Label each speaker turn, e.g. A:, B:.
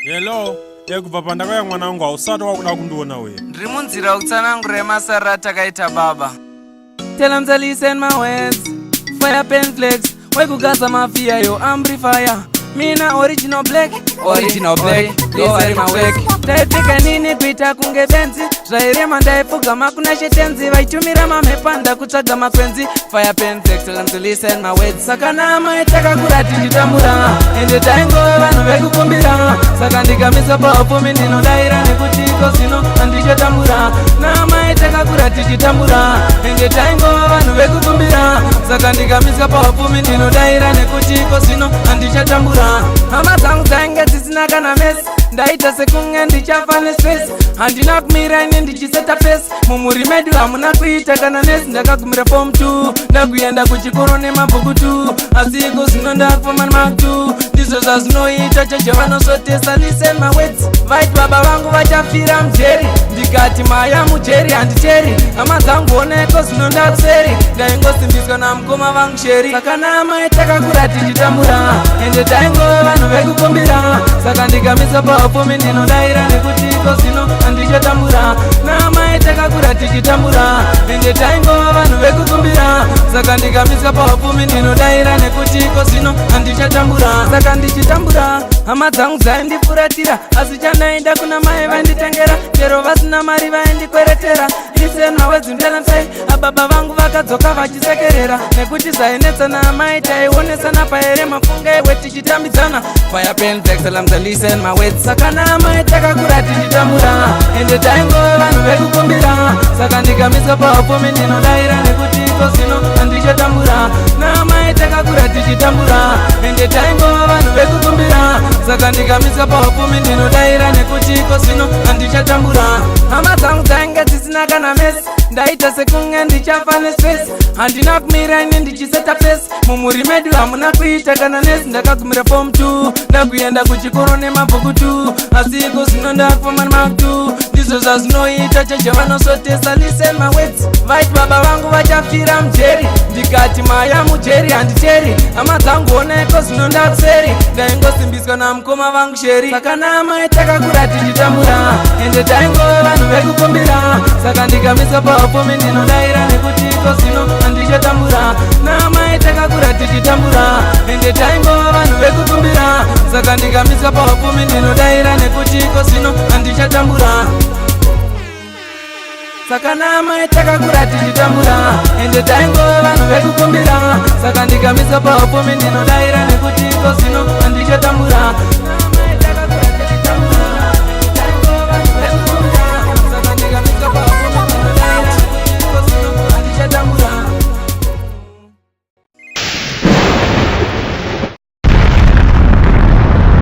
A: Hello, kubva pandakauya mwana wangu hausati wakuda kundiona uye.
B: Ndiri munzira kutsanangura masariro atakaita baba. Tell 'em to listen my words. Fire pen flex. Wekugaza mafia yo amplifier. Mina original black, original black. Listen my work. Taipfeka nini kuita kunge benzi. Zvairema ndaipfugama kuna shetenzi. Vaitumira mamhepanda kutsvaga makwenzi. Fire pen flex. Tell 'em to listen my words. Saka namai takakura tichitambura. Ende taingova vanhu vekukumbira. Saka ndikamisa paupfumi ndinodaira nekuti iko zvino handichatambura. Namai takakura tichitambura. Ende taingova vanhu vekukumbira. Saka ndikamisa paupfumi ndinodaira nekuti iko zvino handichatambura. Hama dzangu dzainge dzisina kana mesi. Ndaita sekunge ndichafa nestress. Handina kumira ini ndichiseta pace. Mumhuri medu hamuna kuita kana nesi. Ndakagumira form 2, ndakuenda kuchikoro nemabhuku 2, asi iko zvino ndakufamba nemark 2. Ndizvo zvazvinoita cheche vanosvotesa. Listen my words. Vaiti baba vangu vachafira mujeri. Ndikati maya mujeri handiteri. Hama dzangu oneko zvino ndakuseri. Ndaingosimbiswa namukoma vangu Sheri. Saka namai takakura tichitambura. Ende taingova vanhu vekukumbira. Saka ndikamisa paupfumi ndinodaira nekuti iko zvino handichatambura. Namai takakura tichitambura. Ende taingova vanhu vekukumbira. Saka ndikamisa paupfumi ndinodaira nekuti iko zvino handichatambura. Saka ndichitambura, hama dzangu dzaindifuratira, asi chandaida kuna mai vainditengera. Chero vasina mari vaindikweretera. Listen my words, ndelansai. Ababa vangu vakadzoka vachisekerera nekuti zvainetsana amai taionesana paere mafunga iwe tichitambidzana. Fire pen flex, tell 'em to listen my words. Saka namai takakura tichitambura. Ende taingova vanhu vekukumbira. Saka ndikamisa paupfumi ndinodaira nekuti iko zvino handichatambura. Namai takakura tichitambura. Ende taingova vanhu vekukumbira. Saka ndikamisa paupfumi ndinodaira nekuti iko zvino handichatambura. Hama dzangu dzainge dzisina kana mesi. Ndaita sekunge ndichafa nestress. Handina kumira ini ndichiseta pace. Mumhuri medu hamuna kuita kana nesi. Ndakagumira form 2, ndakuenda kuchikoro nemabhuku 2, asi iko zvino ndakufamba nemark 2. Ndizvo zvazvinoita cheche vanosvotesa. Listen my words. Vaiti baba vangu vachafira mujeri. Ndikati maya mujeri handiteri. Hama dzangu oneko zvino ndakuseri. Ndaingosimbiswa namukoma vangu Sheri. Saka namai takakura tichitambura. Ende taingova vanhu vekukumbira. Saka ndikamisa paupfumi ndinodaira nekuti iko zvino handichatambura. Namai takakura tichitambura. Ende taingova vanhu vekukumbira. Saka ndikamisa paupfumi ndinodaira nekuti iko zvino handichatambura. Saka namai takakura tichitambura. Ende taingova vanhu vekukumbira. Saka ndikamisa paupfumi ndinodaira nekuti iko zvino handichatambura.